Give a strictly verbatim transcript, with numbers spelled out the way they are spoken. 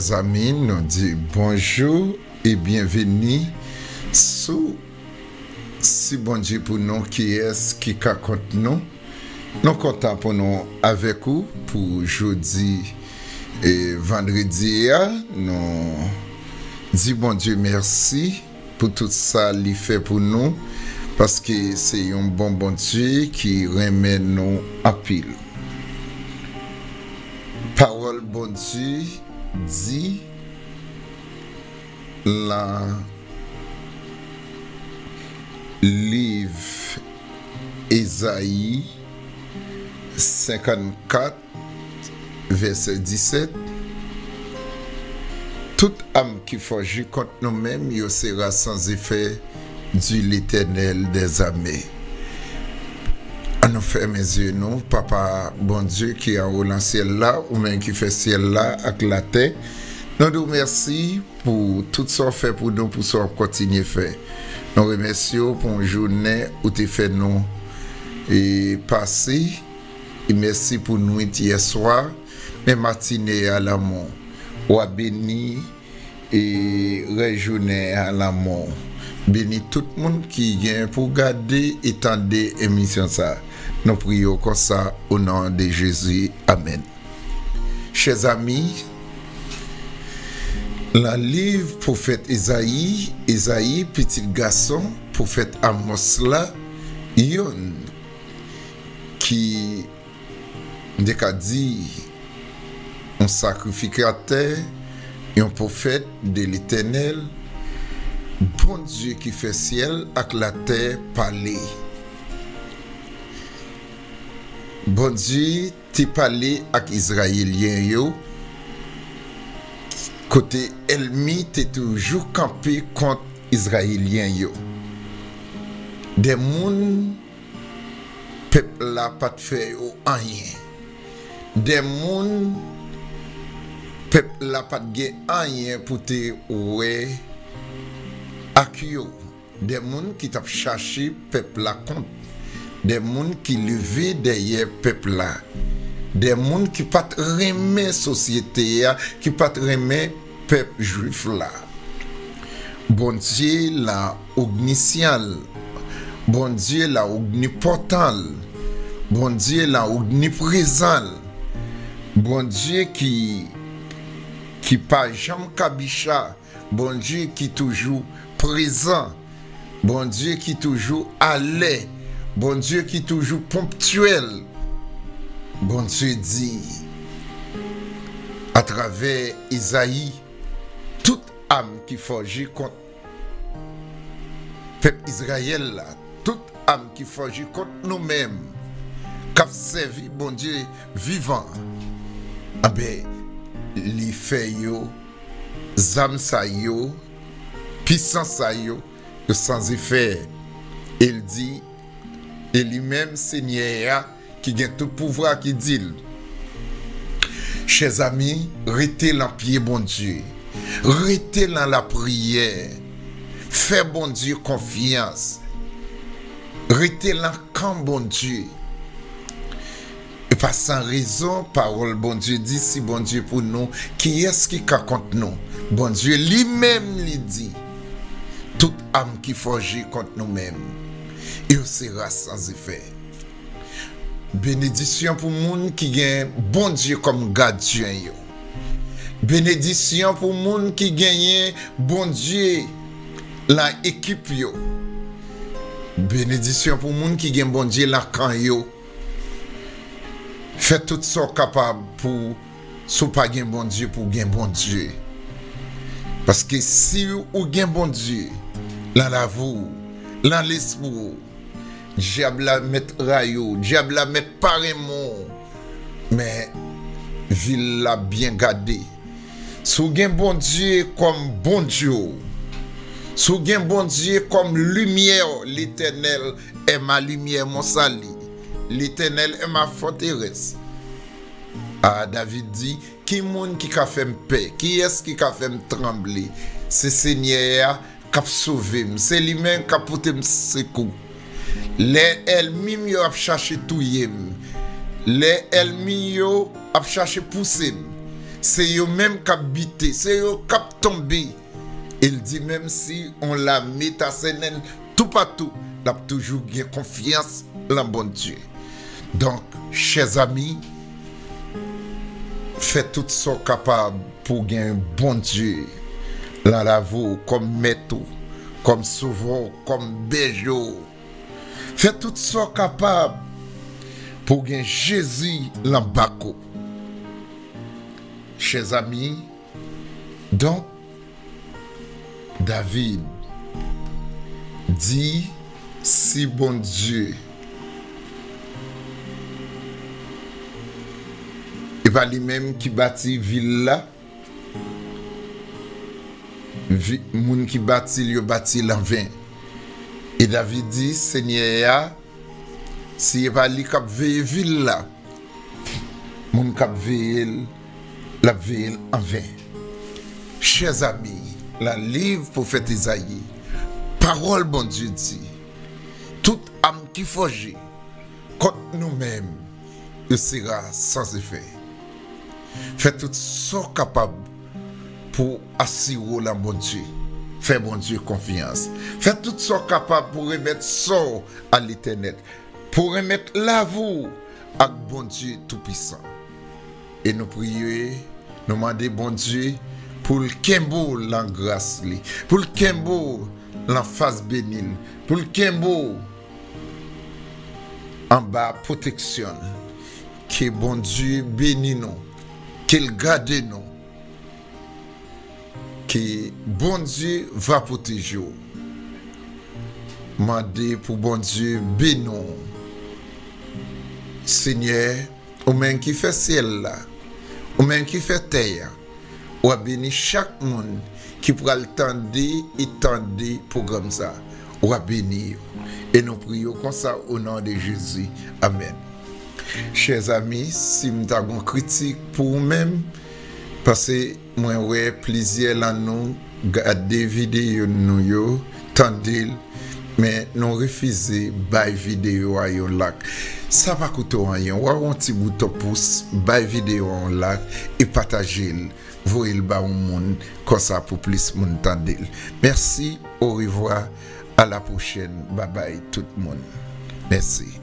Zami, nou di bonjou e byenveni sou Si Bondye Pou Nou, kiyès ki ka kont nou? Nou kontan pou nou avèk ou pou jodi e vandredi a. Nou di Bondye mèsi pou tout sa li fè pou nou, paske se yon bon Bondye ki renmen nou anpil. Pawòl Bondye di lan liv Ezayi senkannkat, vèsè disèt, tout am ki fòje kont nou menm, yo sera sans effet, dit l'Éternel des armées. An nou fèmen zye nou. Papa Bondye ki anwo nan syèl la, ou menm ki fè syèl la ak latè, nou di w mèsi pou tout sa w fè pou nou, pou sa w ap kontinye fè. Nou remèsye w pou yon jounen ou te fè nou e pase. E mèsi pou nwit yè swa, men matine a lanmou. W a beni e rès jounen an lanmou. Beni tout moun ki gen pou gade e tande emisyon sa. Nou priye w konsa, o non de Jezi. Amèn. Chè zami, lan liv pwofèt Ezayi, Ezayi, pitit gason pwofèt Amòs la, youn ki, m te ka di, yon sakrifikatè, yon pwofèt de Letènèl, Bondye ki fè syèl ak latè pale. Bondye te pale ak Izrayelyen yo, kote ènmi te toujou kanpe kont Izrayelyen yo. De moun pèp la pa t fè yo anyen. De moun pèp la pa t gen anyen pou te wè ak yo. De moun ki t ap chache pèp la kont. De moun ki leve dèyè pèp la. De moun ki pa t renmen sosyete a, ki pa t renmen pèp jwif la. Bondye la ognisyan l. Bondye la ognipotan l. Bondye la ogniprezan l. Bondye ki, ki pa janm kabicha. Bondye ki toujou prezan. Bondye ki toujou alè. Bondye ki toujou ponptyèl. Bondye di, atravè Ezayi, tout am ki fòje kont pèp Izrayèl la, tout am ki fòje kont nou menm, k ap sèvi Bondye vivan, anben, li fè yo, zam sa yo, pisans sa yo, yo san efè. E l di, e li menm, Senyè a, ki gen tout pouvwa, ki di l, chè zami, rete lan pye Bondye, rete lan lapriyè, fè Bondye konfyans, rete lan kan Bondye. E pa san rezon, pawòl Bondye di, si Bondye pou nou, kiyès ki ka kont nou? Bondye li menm, li di, tout am ki fòje kont nou menm, yo sera san efè. Benedisyon pou moun ki gen Bondye kòm gadyen yo. Benedisyon pou moun ki genyen Bondye lan ekip yo. Benedisyon pou moun ki gen Bondye lan kan yo. Fè tout sa w kapab pou, si w pa gen Bondye, pou w gen Bondye. Paske si ou gen Bondye lan lavi w, lan lespri w, dyab la mèt rayi w, dyab la mèt pa renmen w, men vil la byen gade. Si w gen Bondye kòm Bondye w, si w gen Bondye kòm limyè w, Letènèl est ma lumière, mon salut, Letènèl est ma forteresse. A, David di, ki moun ki ka fè m pè? Kiyès ki ka fè m tranble? Se Senyè a k ap sove m. Se li menm k ap pote m sekou. Lè ènmi m yo ap chache touye m, lè ènmi yo ap chache pouse m, Se yo menm k ap bite, se yo k ap tonbe. E l di, menm si yon lame ta sènen toupatou, l ap toujou gen konfyans lan Bondye. Donk, chè zanmi, fè tout sa w kapab pou w gen Bondye lan lavi w kòm mèt ou, kòm sovè w, kòm bèje w. Fè tout sa w kapab pou w gen Jezi lan bak ou. Chè zanmi, donk, David di, si Bondye, e pa li menm ki bati vil la, vi, moun ki bati l, yo bati l anven. E David di, Senyè a, si e pa li k ap veye vil la, moun k ap veye l, l ap veye l anven. Chè zanmi, lan liv pwofèt Izayi, pawòl Bondye di, tout am ki fòje kont nou menm, yo sera san efè. Fè tout sa w kapab pou w asire w lan Bondye. Fè Bondye konfyans. Fè tout sa w kapab pou w remèt sò w a Letènèl, pou w remèt lavi w ak Bondye Toupisan. E nou priye, nou mande Bondye pou l kenbe w lan gras li, pou l kenbe w lan fas beni l, pou l kenbe w anba pwoteksyon l. Ke Bondye beni nou, ke l gade nou, ke Bondye va pwoteje w. Mande pou Bondye beni w. Senyè, ou menm ki fè syèl la, ou menm ki fè tè a, w a beni chak moun ki pral tande e tande pwogram sa. W a beni yo. E nou priye w konsa, o non de Jezi. Amèn. Chè zanmi, si m ta gon kritik pou ou menm, paske mwen wè plizyè lan nou gade videyo nou yo, tande l, men nou refize bay videyo a yon like. Sa pa koute w anyen. W a wè yon ti bouton pous, bay videyo a yon like e pataje l. Voye l ba yon moun konsa pou plis moun tande l. Mèsi, orevwa, a la pwochèn. Babay tout moun. Mèsi.